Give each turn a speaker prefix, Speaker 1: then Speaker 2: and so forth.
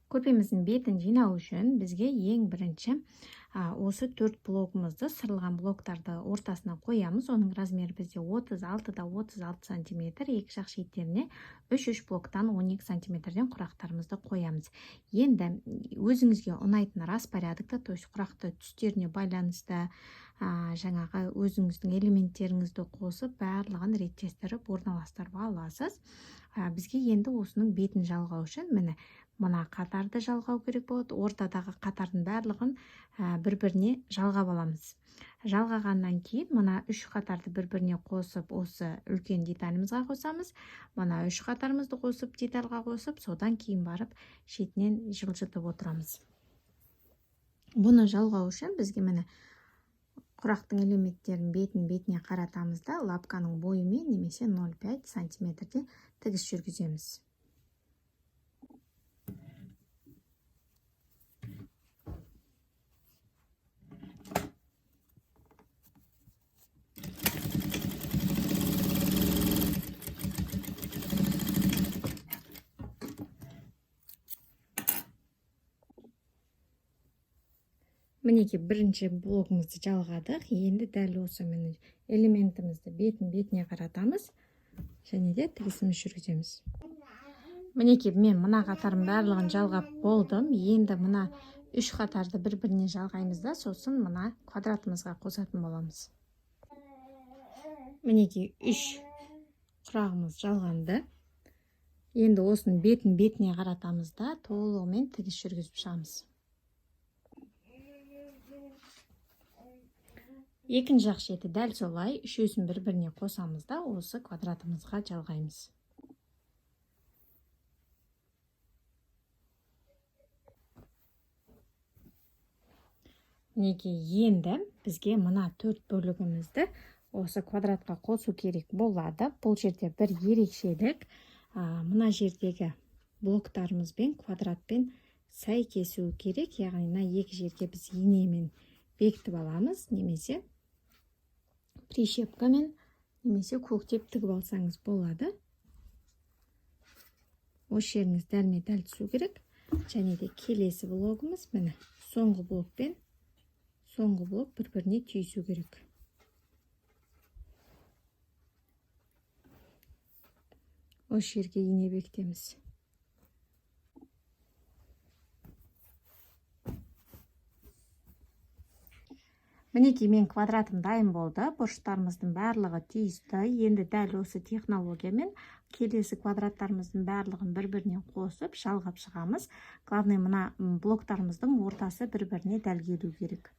Speaker 1: Көрпеміздің бетін жинау үшін бізге ең бірінші осы 4 блогымызды, сырылған блоктарды ортасына қоямыз. Оның размері бізде 36-да 36 сантиметр, екі жақ шеттеріне 3-3 блоктан 12 сантиметрден құрақтарымызды қоямыз. Енді өзіңізге ұнайтын распорядокта, то есть құрақты түстеріне байланысты, жаңағы өзіңіздің элементтеріңізді қосып, барлығын реттестіріп орналастырып аласыз. Бізге енді осының бетін жалғау үшін міне мына қатарды жалғау керек болады. Ортадағы қатардың барлығын бір-біріне жалғап аламыз. Жалғағаннан кейін мына үш қатарды бір-біріне қосып, осы үлкен деталімізға қосамыз. Мына үш қатарымызды қосып, детальға қосып, содан кейін барып шетінен жылжытып отырамыз. Бұны жалғау үшін бізге міне құрақтың элементтерін бетін бетіне қаратамыз да, лапканың бойымен немесе 0,5 сантиметрде тігіс жүргіземіз. Мінекей бірінші блогымызды жалғадық. Енді дәл осы міне элементімізді бетін бетіне қаратамыз және де тігісіміз жүргіземіз. Мінекей мен мына қатардың барлығын жалғап болдым. Енді мына үш қатарды бір-біріне жалғаймыз да, сосын мына квадратымызға қосатын боламыз. Мінекей үш құрағымыз жалғанды. Енді осының бетін бетіне қаратамыз да, толығымен тігіс жүргізіп шығамыз. Екінші жақ шеті дәл солай, үшеуісін бір-біріне қосамыз да, осы квадратымызға жалғаймыз. Мінекей енді бізге мына төрт бөлігімізді осы квадратқа қосу керек болады. Бұл жерде бір ерекшелік, мына жердегі блоктарымызбен квадратпен сәйкесу керек, яғни мына екі жерге біз инемен бекітіп аламыз, немесе прищепкамен, немесе көктеп тігіп алсаңыз болады. Осы жеріңіз дәлме дәл түсу керек. Және де келесі блогымыз міне соңғы блокпен соңғы блок бір-біріне түйісу керек. Осы жерге ине бекітеміз. Мінекей мен квадратым дайын болды. Бұрыштарымыздың барлығы түйісті. Енді дәл осы технологиямен келесі квадраттарымыздың барлығын бір-біріне қосып жалғап шығамыз. Главное, мына блоктарымыздың ортасы бір-біріне дәл келу керек.